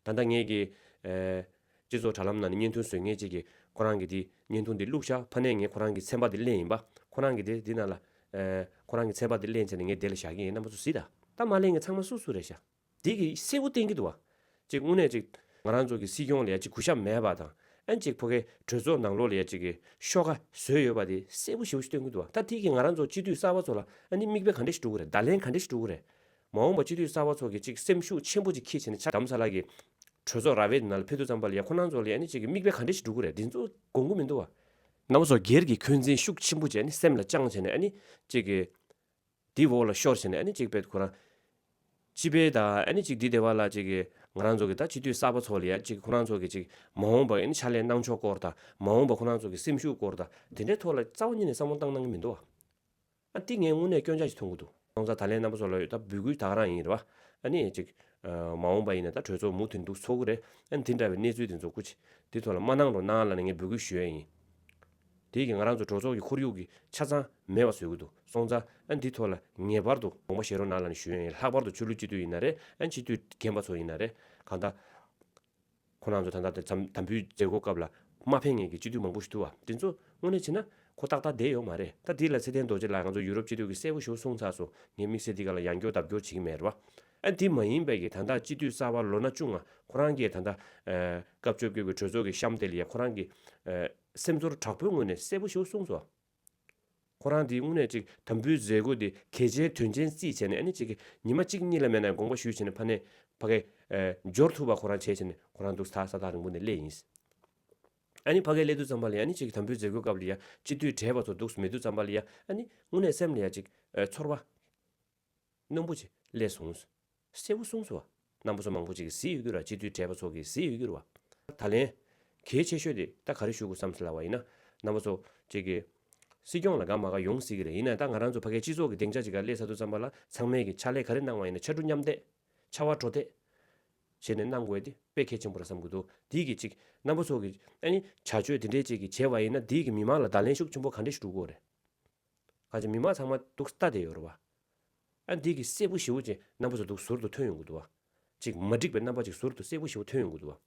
ད་ལྟ་ངེད་ཀྱི་ཨ་སྤྱི་ཚོགས་དྲ་ལམ་ནང་ནས་བརྙན་ཐུང་བཟོ་མཁན་ཅིག་གིས་ཁོ་རང་གི་དེ་བརྙན་ཐུང་དེ་བླུགས་ཤག་ཕ་ནས་ངས་ཁོ་རང་གི་ཚན་པ་དེ་ལེན་ཡིན་པ། ཁོ་རང་གི་དེ་དེ་ནང་ལ་ཨ་ཁོ་རང་གི་ཚན་པ་དེ་ལེན་བྱས་ནས་ངས་དེ་ལ་བཞག་གི་ཡིན། རྣམ་པ་ཚོ་གཟིགས་དང་། ད་མ་གླེང་མཁན་ཚང་མ་སུ་སུ་རེད་ཤག་དེ་གི་གསལ་པོ་བསྟན་གྱི་འདུག་བ། ཅིག་དངོས་གནས་ཅིག་ང་རང་ཚོ་གི་སྲིད་སྐྱོང་ལ་ཡ་ཅིག་གུས་ཞབས་མེད་པ་དང་། ཨ་ནི་ཅིག་ཕ་གིའི་གྲོས་ཚོགས་ནང་ལོགས་ལ་ཡ་ཅིག་གི་ཤོག་ཁ་བཟོས་ཡོད་པ་དེ་གསལ་པོ་ཞེ་པོ་ཞིག་སྟོན་གྱི་འདུག་བ། ད་དེ་གི་ང་རང་ཚོ་སྤྱི་འཐུས་གསར་པ་ཚོ་ལ་ཨ་ནི་མིག་དཔེ་ག་འདྲ་ཞིག་འགྲོ་གི་རེད། བརྡ་ལན་ག་འདྲ་ཞིག་འགྲོ་གི་རེད། མ་འོངས་པ་སྤྱི་འཐུས་གསར་པ་ཚོ་གི་ཅིག་སེམས་ཤུགས་ཆེན་པོ་ཅིག་འཁྱེར་བྱས་ནས་ཆ་རྡ་རམ་ས་ལ་གི་གྲོས་ཚོགས་ར་བའི་ནང་ལ་ཕེབས་དུས་ཙམ་པ་ལ་ཡ་ཁོ་རང་ཚོ་ལ་ཡ་ཨ་ནི་ཅིག་གི་མིག་དཔེ་ག་འདྲ་ཞིག་འགྲོ་གི་རེད། དེ་ཚོ་དགོངས་ཀྱི་མི་འདུག་བ། རྣམ་པ་ཚོ་སྒེར་གྱི་འཁོན་འཛིན་ཤུགས་ཆེན་པོ་བྱས་ནས་སེམས་ལ་བཅངས་བྱས་ནས་ཨ་ནི་ཅིག་གི་དེའི་འོག་ལ་ཤོར་བྱས་ནས་ཨ་ནི་ཅིག་དཔེ་ཁོ་རང་སྤྱི་པའི་དང་ཨ་ནི་ཅིག་འདི་དེ་བ་ལ་ཅིག་གི་ང་རང་ཚོ་གི་ད་སྤྱི་འཐུས་གསར་པ་ཚོ་ལ་ཡ་ཅིག་ཁོ་རང་ཚོ་གི་ཅིག་མ་འོངས་པ་ཨ་ནི་ཕྱག་ལས་གནང་ཕྱོགས་སྐོར་དང་མ་འོངས་པ་ཁོ་རང་ཚོ་གི་སེམས་ཤུགས་སྐོར་དང་དེ་འདྲའི་ཐོག་ལ་རྩ་བ་ཉིད་ནས་བསམ་བློ་བཏང་གནང་གི་མི་འདུག་བ། ཨ་འདི་ངས་དངོས་གནས་སྐྱོན་ཆ་ཞིག་མཐོང་གི་འདུག་སོང་ཙང་ད་ལན་རྣམ་པ་ཚོ་ལ་ཡོད་ད་འབོད་སྐུལ་ད་ག་རང་ཡིན་རེད་བ། ཨ་ནི་ཅིག་ཨ་མ་འོངས་པ་ཡིན་ན་ད་གྲོས་ཚོགས་མུ་མཐུད་འདུག་ཚོགས་ཀྱི་རེད། ཨ་འདི་འདྲ་བའི་གནས་ཚུལ་དེ་ཚོ་སྐུ་མཁྱེན་འདི་ཐོག་ལ་མ་གནང་རོགས་གནང་ལབ་ནས་ངས་འབོད་སྐུལ་ཞུ་ཡས་ཡིན། དེ་གིས་ང་རང་ཚོ་གྲོས་ཚོགས་ཀྱི་ཁོར་ཡུག་གི་ཆ་ཚང་མེད་པ་བཟོ་གི་འདུག་སོང་ཙང་ཨ་འདི་ཐོག་ལ་ངེས་པར་དུ་དགོངས་པ་བཞེས་རོགས་གནང་ལབ་ནས་ཞུ་ཡས་ཡིན། ལྷག་པར་དུ་ཆོས་ལུགས་སྤྱི་འཐུས་ཡིན་ན་རེད། ཨ་སྤྱི་འཐུས་རྒན་པ་ཚོ་ཡིན་ན་རེད། གང་ལྟར་ཁོ་རང་ཚོ་ད་ལྟ་དེ་དམ་དམ་འབུལ་མཛད་སྒོ་སྐབས་ལ་མ་ཕེབས་མཁན་གྱི་སྤྱི་འཐུས་མང་པོ་ཞིག་འདུག་བ། དེ་ཚོ་དངོས་གནས་བྱས་ན་ཁོ་ཏག་ཏག་བསྡད་ཡོད་མ་རེད། ད་དེ་ལ་ཚེ་བརྟན་རྡོ་རྗེ་ལགས་ང་ཚོ་ཡུ་རོབ་སྤྱི་འཐུས་ཀྱིས་གསལ་པོ་ཞེ་པོ་གསུངས་ཚར་སོང་། ངས་དམིགས་བསལ་འདི་ག་ལ་ཡང་བསྐྱར་ལྡབ་སྐྱོར་བྱེད་ཀྱི་མེད་རེད་བ། ཨ་འདི་མ་ཡིན་པའི་གི་ད་ལྟ་སྤྱི་འཐུས་གསར་པ་ལོ་ན་བཅུ་ལྔ་ཁོ་རང་གིས་ད་ལྟ་ཨ་སྐབས་བཅོ་བརྒྱད་པའི་གྲོས་ཚོགས་ཀྱི་གཤམ་དེ་ལ་ཡ་ཁོ་རང་གི་ཨ་སེམས་ཚོར་དྲག་པོའི་ངོས་ནས་གསལ་པོ་ཞེ་པོ་གསུངས་སོང་། ཁོ་རང་དེའི་དངོས་གནས་ཅིག་དམ་འབུལ་མཛད་སྒོ་དེ་གལ་ཆེན་དོན་ཆེན་བརྩིས་བྱས་ནས་ཨ་ནི་ཅིག་ཉི་མ་གཅིག་གཉིས་ལ་མེད་ན་དགོངས་པ་ཞུས་བྱས་ནས་ཕ་ནས་ཕ་གིར་ཨ་འབྱོར་ཐུབ་པ་ཁོ་རང་བྱས་བྱས་ནས་ཁོ་རང་འདུག་ས་ས་ཐག་རིང་པོ་ནས་སླེབས་ཡིན། ཨ་ནི་ཕ་གིར་སླེབས་དུས་ཙམ་པ་ལ་ཡ་ཨ་ནི་ཅིག་དམ་འབུལ་མཛད་སྒོའི་སྐབས་ལ་ཡ་སྤྱི་འཐུས་བགྲེས་པ་ཚོ་འདུག་མེད་དུས་ཙམ་པ་ལ་ཡ་ཨ་ནི་དངོས་གནས་སེམས་ལ་ཡ་ཅིག་ཨ་ཚོར་བ་རྣོན་པོ་ཅིག་སླེབས་སོང་། གསལ་པོ་གསུངས་སོང་བ། རྣམ་པ་ཚོ་མང་པོ་ཅིག་གིས་གཟིགས་ཡོད་ཀྱི་ར། སྤྱི་འཐུས་བགྲེས་པ་ཚོ་གིས་གཟིགས་ཡོད་ཀྱི་ར་བ། ད་ལན་གལ་ཆེ་ཤོས་དེ་ད་ག་རེ་ཞུ་དགོས་བསམ་ཟེར་ལབ་པ་ཡིན་ན། རྣམ་པ་ཚོ་ཅིག་གིས་སྲིད་སྐྱོང་ལ་དགའ་མ་དགའ་ཡོང་སྲིད་ཀྱི་རེད། ཡིན་ན་ད་ང་རང་ཚོ་ཕ་གིའི་སྤྱི་ཚོགས་ཀྱི་སྡིངས་ཆ་ཅིག་ག་སླེབས་ཚར་དུས་ཙམ་པ་ལ་ཚང་མས་ཀྱི་ཕྱག་ལས་ག་རེ་གནང་བ་ཡིན་ན་ཕྱར་གྲུ་མཉམ་འདེགས་ཕྱར་བ་གྲུ་འདེགས་བྱས་ནས་གནང་དགོས་དེ་དཔེ་གལ་ཆེན་པོ་རེད་བསམ་གྱི་འདུག་དེ་གི་ཅིག་རྣམ་པ་ཚོ་གི་ཨ་ནི་བྱ་སྤྱོད་དེ་འདྲས་ཅིག་གི་བྱས་པ་ཡིན་ན་དེ་གི་མི་མང་ལ་བརྡ་ལན་ཤུགས་ཆེན་པོ་ག་འདྲས་ཞིག་འགྲོ་གི་རེད། གང་ཅི་མི་མང་ཚང་མ་འདུག་ལྟ་བསྡད་ཡོད་རེད་བ། ཨ་འདི་གི་གསལ་པོ་ཞེ་པོ་ཅིག་རྣམ་པ་ཚོ་འདུག་ཟུར་དུ་ཐོན་ཡོང་གི་འདུག་བ། ཅིག་མ་འགྲིག་པའི་རྣམ་པ་ཅིག་ཟུར་དུ་གསལ་པོ་ཞེ་པོ་ཐོན་ཡོང་གི་འདུག་བ།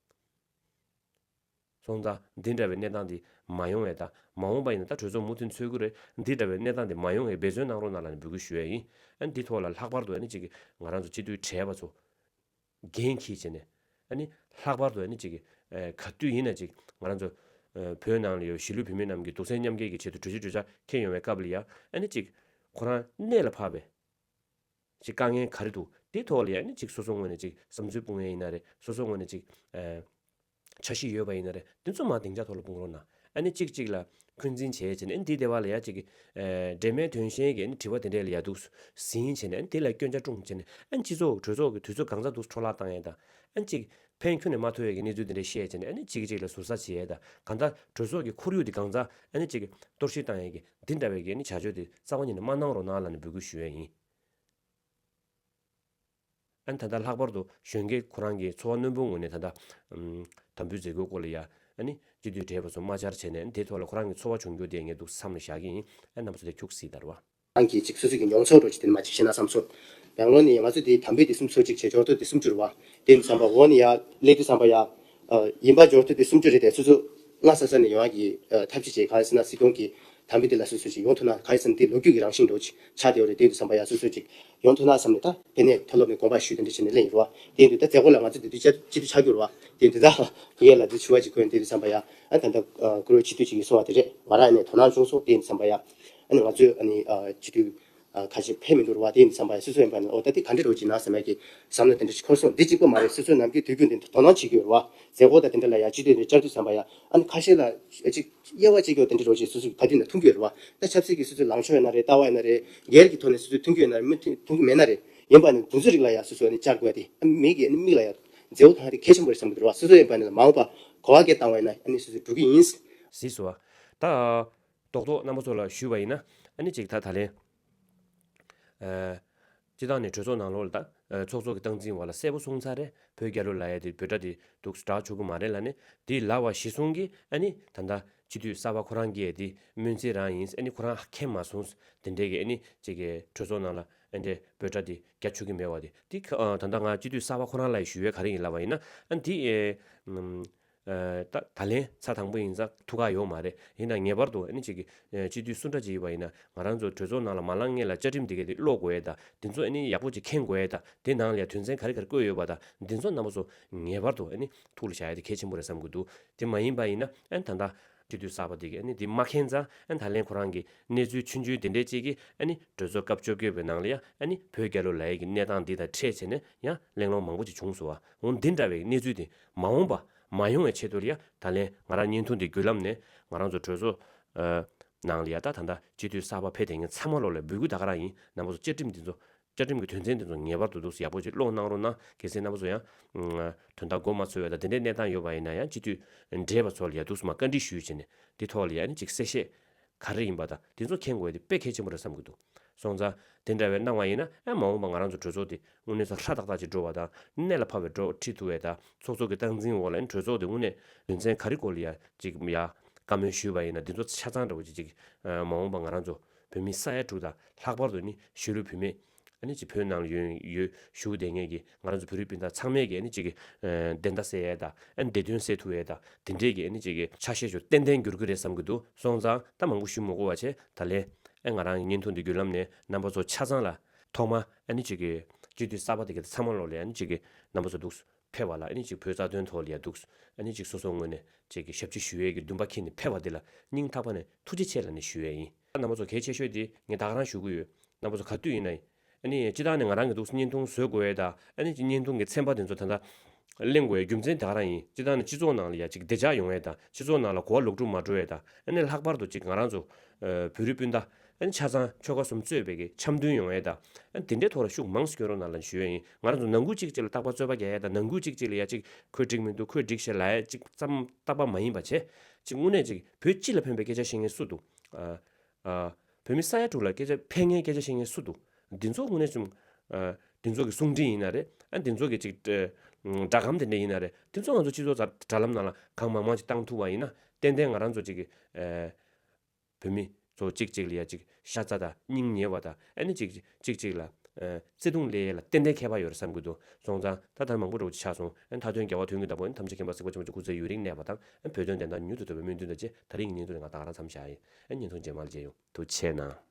སོང་ཙང་འདི་འདྲ་བའི་གནས་སྟངས་འདི་མ་ཡོང་བའི་ད་མ་འོངས་པ་ཡིན་ན་ད་གྲོས་ཚོགས་མུ་མཐུད་འཚོགས་ཀྱི་རེད། འདི་འདྲ་བའི་གནས་སྟངས་འདི་མ་ཡོང་བའི་འབད་བརྩོན་གནང་རོགས་གནང་ལབ་ནས་འབོད་སྐུལ་ཞུ་ཡ་ཡིན། ཨ་འདི་ཐོག་ལ་ལྷག་པར་དུ་ཨ་ནི་ཅིག་ང་རང་ཚོ་སྤྱི་འཐུས་བགྲེས་པ་ཚོ་འགན་འཁྱེར་བྱས་ནས། ཨ་ནི་ལྷག་པར་དུ་ཨ་ནི་ཅིག་གི་ཨ་ག་དུས་ཡིན་ན་ཅིག་ང་རང་ཚོ་ཨ་བོད་ནང་ལ་ཡོད་གཞིས་ལུས་བོད་མི་རྣམས་ཀྱི་སྡུག་བསྔལ་མཉམ་སྐྱེལ་གྱི་ཆེད་དུ་གྲོས་གཞི་གྲོས་འཆར་འཁྱེར་ཡོང་བའི་སྐབས་ལ་ཡ་ཨ་ནི་ཅིག་ཁོ་རང་གནད་ལ་ཕབ་པའི་ཅིག་དཀའ་ངལ་ག་རེ་འདུག་དེའི་ཐོག་ལ་ཡ་ཨ་ནི་ཅིག་སོ་སོ་ངོས་ནས་ཅིག་བསམ་ཚུལ་སྤུངས་ཡས་ཡིན་ན་རེད། སོ་སོ་ངོས་ནས་ཅིག་ཨ་འཆར་གཞི་ཡོད་པ་ཡིན་ན་རེད། དེ་ཚོ་མར་སྡིངས་ཆ་ཐོག་ལ་སྤུངས་རོགས་གནང་། ཨ་ནི་གཅིག་གཅིག་ལ་འཁོན་འཛིན་བྱས་བྱས་ནས་ཨ་ནི་འདི་སྡེ་བ་ལ་ཡ་གཅིག་གི་ཨ་འབྲེལ་མེད་དོན་གཞན་གྱི་ཨ་ནི་དྲི་བ་དེ་འདྲས་ལ་ཡ་འདུག་ཟིན་བྱས་ནས་ཨ་ནི་དེ་ལ་སྐྱོན་ཆ་སྤྲུངས་བྱས་ནས་ཨ་ནི་སྤྱི་ཚོགས་གྲོས་ཚོགས་ཀྱི་དུས་ཚོད་གང་ཚ་འདུག་འཕྲོ་བརླག་བཏང་ཡས་དང་། ཨ་ནི་གཅིག་ཕན་ཁྱོན་ནས་མ་ཐོགས་ཡས་ཀྱི་གནས་ཚུལ་དེ་འདྲས་བཤད་བྱས་ནས་ཨ་ནི་གཅིག་གཅིག་ལ་ཟུར་ཟ་བྱེད་ཡས་དང་། གང་ལྟར་གྲོས་ཚོགས་ཀྱི་ཁོར་ཡུག་དེ་གང་ཚ་ཨ་ནི་གཅིག་གཏོར་བཤིག་བཏང་ཡས་ཀྱི་འདི་འདྲ་བའི་གི་ཨ་ནི་བྱ་སྤྱོད་དེ་རྩ་བ་ཉིད་ནས་མ་གནང་རོགས་གནང་ལབ་ནས་འབོད་སྐུལ་ཞུ་ཡས་ཡིན། ཨ་ནི་ད་ལྟ་ལྷག་པར་དུ་གཞོན་སྐྱེས་ཁོ་རང་གི་ཚོར་བ་རྣོན་པོའི་ངོས་ནས་ད་ལྟ་ཨམ་དམ་འབུལ་མཛད་སྒོའི་སྐོར་ལ་ཡ་ཨ་ནི་སྤྱི་འཐུས་བགྲེས་པ་ཚོ་མ་བཅར་བྱས་ནས་ཨ་ནི་དེའི་ཐོག་ལ་ཁོ་རང་གི་ཚོར་བ་བྱུང་རྒྱུ་དེ་ངས་འདུག་བསམ་ནས་བཞག་གི་ཡིན། ཨ་རྣམ་པ་ཚོ་དེ་ཁྱུག་གཟིགས་དང་རེད་བ། རང་གི་ཅིག་སོ་སོ་གི་མྱོང་ཚོར་འདྲ་ཅིག་དེ་མ་ཅིག་བཤད་ན་བསམ་སོང་། བེང་ལོར་ནས་ང་ཚོ་དེ་དམ་འབུལ་དེ་སུམ་ཅུ་སོ་གཅིག་བྱས་འབྱོར་ཐོ་དེ་སུམ་ཅུ་རེད་བ། དེ་ཡིན་དུས་ཙམ་པ་འོ་ནི་ཡ་སླེབས་དུས་ཙམ་པ་ཡ། ཡིན་པ་འབྱོར་ཐོ་དེ་སུམ་ཅུ་རེད་དེ་སོ་སོ་སྔ་ས་ས་ནས་ཡོང་ཡ་གི་ཐབས་ཤེས་བྱས། གང་ཡིན་ཟེར་ན་སྲིད་སྐྱོང་གི་དམ་འབུལ་དེ་ལ་སོ་སོ་ཅིག་ཡོང་ཐུབ་ན། གང་ཡིན་ཟེར་ན་དེ་ལོ་རྒྱུས་ཀྱི་རང་བཞིན་འདྲ་བོ་ཅིག་ཆགས་བསྡད་ཡོད་རེད། དེ་ཡིན་དུས་ཙམ་པ་ཡ་སོ་སོ་ཅིག་ཡོང་ཐུབ་ན་བསམ་ནས་ད་དེ་ནས་མཐོ་སློབ་ནས་དགོངས་པ་ཞུས་དེ་འདྲ་བྱས་ནས་སླེབས་ཡིན་རེད་བ། དེ་ཡིན་དུས་ད་མཛད་སྒོ་ལ་ང་ཚོ་དེ་དུས་བཅར་སྤྱི་འཐུས་ཆགས་རྒྱུ་རེད་བ། དེ་ཡིན་དུས་ད་བུ་ཡ་ལ་དེ་ཞུ་བ་ཅིག་གོ་ཡིན། དེ་ཡིན་དུས་ཙམ་པ་ཡ་ཨ་ད་ད་བཀུར་འོས་སྤྱི་འཐུས་ཅིག་ཡིན་སོང་བ་དེ་རེད། ང་རང་ཡིན་ནས་དོ་སྣང་བྱུང་སོང་། དེ་ཡིན་དུས་ཙམ་པ་ཡ་ཨ་ནི་ང་ཚོས་ཨ་ནི་སྤྱི་འཐུས་ཁ་ཤས་ཕེབས་མི་འདུག་རེད་བ། དེ་ཡིན་དུས་ཙམ་པ་ཡ་སོ་སོ་ཡིན་པ་ནི་ཨོ་ད་དེ་ག་འདྲ་འདྲ་བོ་ཅིག་ན་བསམ་ཡ་གི་བསམ་བློ་དེ་འདྲ་ཞིག་འཁོར་སོང་། འདི་གཅིག་པོ་མ་རེད། སོ་སོའི་ནམ་རྒྱུན་དུས་རྒྱུན་དེ་དོ་སྣང་བྱེད་ཀྱི་ཡོད་རེད་བ། མཛད་སྒོ་དང་དེ་འདྲ་ལ་ཡ་སྤྱི་འཐུས་དེ་བཅར་དུས་ཙམ་པ་ཡ་ཨ་ནི་ཁ་ཤས་ལ་ཅིག་དབྱེ་བ་ཕྱེ་ཀྱོག་དེ་འདྲ་འདྲ་བོ་ཅིག་སོ་སོ་གི་བརྡ་དོན་ལ་མཐོང་གི་ཡོད་རེད་བ། ད་ཆབ་སྲིད་ཀྱི་སོ་སོའི་ལངས་ཕྱོགས་ཡིན་ན་རེད། ལྟ་བ་ཡིན་ན་རེད། སྒེར་གྱི་ཐོག་ནས་སོ་སོས་མཐོང་གི་ཡོད་ན་རེད། མི་མཐོང་མཐོང་གི་མེད་ན་རེད། ཡིན་པ་ནི་དེ་ཚོའི་རིགས་ལ་ཡ་སོ་སོ་ནི་བཅར་དགོས་ཡ་དེ་ཨ་མིག་གི་ཨ་ནི་མིག་ལ་ཡ་མཛད་སྒོ་དང་དེ་གལ་ཆེན་པོ་རེད་བསམ་གྱི་འདུག་རེད་བ། སོ་སོ་ཡིན་པ་ནི་མ་འོངས་པ་གོ་བ་བརྒྱ་བཏང་བ་ཡིན་ན་ཨ་ནི་སོ་སོས་འགྲོ་གི་ཡིན། གཟིགས་སོ། ད་རྡོག་རྡོག་རྣམ་པ་ཚོ་ལ་ཞུས་པ་ཡིན་ན་ཨ་ནི་ཅིག་ད་ད་ལན་ཨ་ སྤྱི་བཏང་ནས་གྲོས་ཚོགས་ནང་ལོགས་ལ་ད་ཚོགས་གཙོ་གི་སྟངས་འཛིན་འོག་ལ་གསལ་པོ་གསུངས་ཚར་རེད། བོད་རྒྱལ་ལོ་ལབ་ཡ་དེ་འབོད་སྒྲ་དེ་འདུག་སྒྲ་ཆོག་གི་མ་རེད་ལབ་ནས་དེ་ལབ་པ་གཞི་བཟུང་གིས་ཨ་ནི་ད་ལྟ་སྤྱི་འཐུས་གསར་པ་ཁོ་རང་གིས་དེ་སྨོན་ཚིག་རང་ཡིན། ཨ་ནི་ཁོ་རང་མཁྱེན་མ་སོང་། དེ་འདྲས་ཀྱི་ཨ་ནི་ཅིག་གི་གྲོས་ཚོགས་ནང་ལ་ཨ་འདྲས་འབོད་སྒྲ་དེ་རྒྱ་ཆོག་གི་མེད་པ་དེ་དེ་ཁ་ཨ་ད་ལྟ་ང་སྤྱི་འཐུས་གསར་པ་ཁོ་རང་ལ་ཞུ་ཡས་ག་རེ་ཡིན་ལབ་པ་ཡིན་ན། ཨ་འདི་ཨེ་ཨམ། ད་ད་ལན་ཚར་དང་པོ་ཡིན་ཙང་ཐུགས་ཁག་ཡོད་མ་རེད། ཡིན་ན་ངེས་པར་དུ་ཨ་ནི་ཅིག་གི་སྤྱི་འཐུས་སུ་འདྲ་ཅིག་ཡིན་པ་ཡིན་ན་ང་རང་ཚོ་གྲོས་ཚོགས་ནང་ལ་མ་ལངས་སྔོན་ལ་བཅའ་ཁྲིམས་དེ་ག་དེ་ཀློག་དགོས་ཡས་དང་དེ་ཚོ་ཨ་ནི་ཡག་པོ་ཅིག་མཁྱེན་དགོས་ཡས་དང་དེ་ནང་ལ་ཡ་དོན་ཚན་ག་རེ་ག་རེ་བཀོད་ཡོད་པ་དང་དེ་ཚོ་རྣམ་པ་ཚོ་ངེས་པར་དུ་ཨ་ནི་ཐུགས་ལ་བཞག་ཡས་དེ་གལ་ཆེན་པོ་རེད་བསམ་གྱི་འདུག་དེ་མ་ཡིན་པ་ཡིན་ན་ཨ་ནི་ད་ལྟ་སྤྱི་འཐུས་གསར་པ་དེ་ག་ཨ་ནི་དེ་མ་མཁྱེན་ཙང་ཨ་ནི་ད་ལན་ཁོ་རང་གི་གནས་ཚུལ་ཆུང་ཆུང་དེ་འདྲས་ཅིག་གིས་ཨ་ནི་གྲོས་ཚོགས་སྐབས་བཅོ་བརྒྱད་པའི་ནང་ལ་ཡ་ཨ་ནི་བོད་རྒྱལ་ལོ་ལབ་ཡས་ཀྱི་གནས་སྟངས་འདི་དང་འཕྲད་བྱས་ནས་ཡང་གླེང་སློང་མང་པོ་ཅིག་བྱུང་སོང་བ། འོ་འདི་འདྲ་བའི་གནས་ཚུལ་དེ་མ་འོངས་པ་མ་ཡོང་བའི་ཆེད་དུ་ལ་ཡ་ད་ལན་ང་རང་བརྙན་ཐུང་འདི་བརྒྱུད་ལམ་ནས་ང་རང་ཚོ་གྲོས་ཚོགས་ཨ་ནང་ལ་ཡ་ད་ད་ལྟ་སྤྱི་འཐུས་གསར་པ་ཕེབས་བསྡད་མཁན་ཚང་མ་ལོག་ལ་འབོད་སྐུལ་ད་ག་རང་ཡིན། རྣམ་པ་ཚོ་བཅའ་ཁྲིམས་འདི་ཚོ་བཅའ་ཁྲིམས་ཀྱི་དོན་ཚན་འདི་ཚོ་ངེས་པར་དུ་འདུག་སེ་ཡག་པོ་ཅིག་ཀློག་གནང་རོགས་གནང་། གལ་སྲིད་རྣམ་པ་ཚོ་ཡང་ཨ་དོན་དག་གོ་མ་ཚོད་པ་དང་དེ་འདྲའི་གནས་སྟངས་ཡོད་པ་ཡིན་ན་ཡང་སྤྱི་འཐུས་འབྲེལ་བ་ཚོ་ལ་ཡ་འདུག་སེ་མར་བཀའ་འདྲི་ཞུས་བྱས་ནས་འདི་ཐོག་ལ་ཡ་ནི་ཅིག་གསལ་བཤད་ག་རེ་ཡིན་པ་དང་དེ་ཚོ་མཁྱེན་དགོས་དེ་དཔེ་གལ་ཆེན་པོ་རེད་བསམ་གྱི་འདུག་སོང་ཙང་དེ་འདྲ་བའི་གནང་བ་ཡིན་ན་ཨ་མ་འོངས་པ་ང་རང་ཚོ་གྲོས་ཚོགས་དེ་དངོས་གནས་ཚ་ཧྲ་ཏག་ཏག་ཅིག་འགྲོ་བ་དང་གནད་ལ་ཕབ་པའི་འགྲོ་ཁྲིད་ཐུབ་པ་དང་ཚོགས་གཙོ་གི་སྟངས་འཛིན་འོག་ལ་ཨ་ནི་གྲོས་ཚོགས་དེ་དངོས་གནས་དོན་ཚན་ག་རེ་སྐོར་ལ་ཡ་ཅིག་ཡ་བཀའ་མོལ་ཞུས་པ་ཡིན་ན་འདི་ཚོ་ཆ་ཚང་འདྲ་བོ་ཅིག་ཅིག་ཨ་མ་འོངས་པ་ང་རང་ཚོ་བོད་མི་ས་ཡ་དྲུག་དང་ལྷག་པར་དུ་ནི་གཞིས་ལུས་བུད་མེད་ཨ་ནི་ཅིག་བོད་ནང་ལ་ཡོད་ཡོད་བཞུགས་བསྡད་མཁན་གྱི་ང་རང་ཚོ་བོད་རིགས་སྤུན་ཟླ་ཚང་མས་ཀྱི་ཨ་ནི་ཅིག་གི་ཨ་བདེན་མཐའ་གསལ་ཡས་དང་ཨ་ནི་བདེ་དོན་གསལ་ཐུབ་ཡས་དང་དེ་འདྲས་ཀྱི་ཨ་ནི་ཅིག་གི་ཆ་ཤས་ཤིག་ཏན་ཏན་འགྱུར་གྱི་རེད་བསམ་གྱི་འདུག་སོང་ཙང་ད་མང་པོ་ཞུ་མི་དགོས་པ་བྱས་ད་ལན་ཨ་ང་རང་གི་བརྙན་ཐུང་འདི་བརྒྱུད་ལམ་ནས་རྣམ་པ་ཚོ་ཆ་ཚང་ལ་ཐོག་མ་ཨ་ནི་ཅིག་གི་སྤྱི་འཐུས་གསར་པ་དེ་ག་ཚང་མ་ལོག་ལ་ཨ་ནི་ཅིག་གི་རྣམ་པ་ཚོ་འདུག་ཕེབས་པ་ལ་ཨ་ནི་ཅིག་བོད་རྩ་དོན་ཐོག་ལ་ཡ་འདུག་ཨ་ནི་ཅིག་སོ་སོའི་ངོས་ནས་ཅིག་གི་ཞབས་ཕྱི་ཞུ་ཡས་ཀྱི་འདུན་པ་འཁྱེར་ནས་ཕེབས་པ་འདི་ལ་སྙིང་ཐག་པ་ནས་ཐུགས་རྗེ་ཆེ་ལབ་ནས་ཞུ་ཡས་ཡིན། རྣམ་པ་ཚོ་གལ་ཆེ་ཤོས་དེ་ངས་ད་ག་རང་ཞུ་གི་ཡོད། རྣམ་པ་ཚོ་ག་དུས་ཡིན་ན་ཨ་ནི་སྤྱི་བཏང་ནས་ང་རང་གི་འདུག་བརྙན་ཐུང་བཟོ་དགོས་ཡས་དང་ཨ་ནི་ཅིག་བརྙན་ཐུང་གི་ཚན་པ་དེ་ཚོ་ད་ལྟ་གླེང་དགོས་ཡས་རྒྱུ་མཚན་ད་ག་རང་ཡིན། སྤྱི་བཏང་ནས་སྤྱི་ཚོགས་ནང་ལ་ཡ་ཅིག་བདེ་འཇགས་ཡོང་ཡས་དང་སྤྱི་ཚོགས་ནང་ལ་གོ་བ་ལོག་སྒྲུབ་མ་འགྲོ་ཡས་དང་ཨ་ནི་ལྷག་པར་དུ་ཅིག་ང་རང་ཚོ་ཨ་བོད་རིགས་སྤུན་ཟླ་ཨ་ནི་ཆ་ཚང་ཆོལ་ཁ་གསུམ་གཙོས་པའི་གི་འཆམ་མཐུན་ཡོང་ཡས་དང་ཨ་ནི་དེ་འདྲའི་ཐོག་ལ་ཤུགས་མང་ཙམ་སྐྱོན་རོགས་གནང་ལབ་ཞུ་ཡས་ཡིན། ང་རང་ཚོ་ནང་ཁུལ་གཅིག་གཅིག་ལ་རྟག་པར་རྩོད་པ་རྒྱག་ཡས་དང་ནང་ཁུལ་གཅིག་གཅིག་ལ་ཡ་ཅིག་ཁོས་འགྲིག་མི་འདུག་ཁོས་འགྲིག་ཤག་ལབ་ཡས་ཅིག་ཙམ་རྟག་པར་མ་ཡིན་པ་བྱས་ཅིག་དངོས་གནས་ཅིག་བོད་སྤྱི་ལ་ཕན་པའི་སྐད་ཆ་བཤད་མཁན་སུ་འདུག་ཨ། ཨ། བོད་མི་ས་ཡ་དྲུག་ལ་སྐད་ཆ་ཕན་མཁན་སྐད་ཆ་བཤད་མཁན་སུ་འདུག་འདི་ཚོ་དངོས་གནས་ཅིག་ཨ། འདི་ཚོ་གི་གསུང་འཕྲིན་ཡིན་ན་རེད། ཨ། འདི་ཚོ་གི་ཅིག་ཨ། སྒྲ་སྒམ་དེ་འདྲ་ཡིན་ན་རེད། འདི་ཚོ་ང་ཚོ་སྤྱི་ཚོགས་དྲ་དྲ་ལམ་ནང་ལ་གང་མང་མང་ཅིག་བཏང་ཐུབ་པ་ཡིན་ན་ཏན་ཏན་ང་རང་ཚོ་ཅིག་གི་ཨ། བོད་མི་ཚོ་གཅིག་གཅིག་ལ་ཡ་ཅིག་ཤ་ཚ་དང་སྙིང་ཉེ་བ་དང་ཨ་ནི་ཅིག་གཅིག་གཅིག་ལ་ཨ། བརྩེ་དུང་སླེབས་ཡས་ལ་ཏན་ཏན་ཁྱད་པར་ཡོད་རེད་བསམ་གྱི་འདུག་སོང་ཙང་ད་ལྟ་མང་པོ་འདྲ་བོ་ཅིག་ཆགས་སོང་། ཨ། མཐའ་དོན་རྒྱལ་བ་དོན་གྱི་བདག་པོ་ཨ་ནི་ཐམས་ཅད་མཁྱེན་པ་གཟིགས་པ་ཆེན་པོ་ཆེ་སྐུ་ཚེ་ཡུན་རིང་གནས་པ་དང་ཨ། བོད་དོན་བདེན་མཐའ་མྱུར་དུ་ཐོབ་པའི་སྨོན་འདུན་དང་བཅས་ད་རིང་གི་བརྙན་ཐུང་འདི་ང་ད་ག་རང་མཚམས་བཞག་ཡིན། ཨ། བརྙན་ཐུང་རྗེས་མ་ལ་མཇལ་ཡོང་། ཐུགས་རྗེ་གནང་།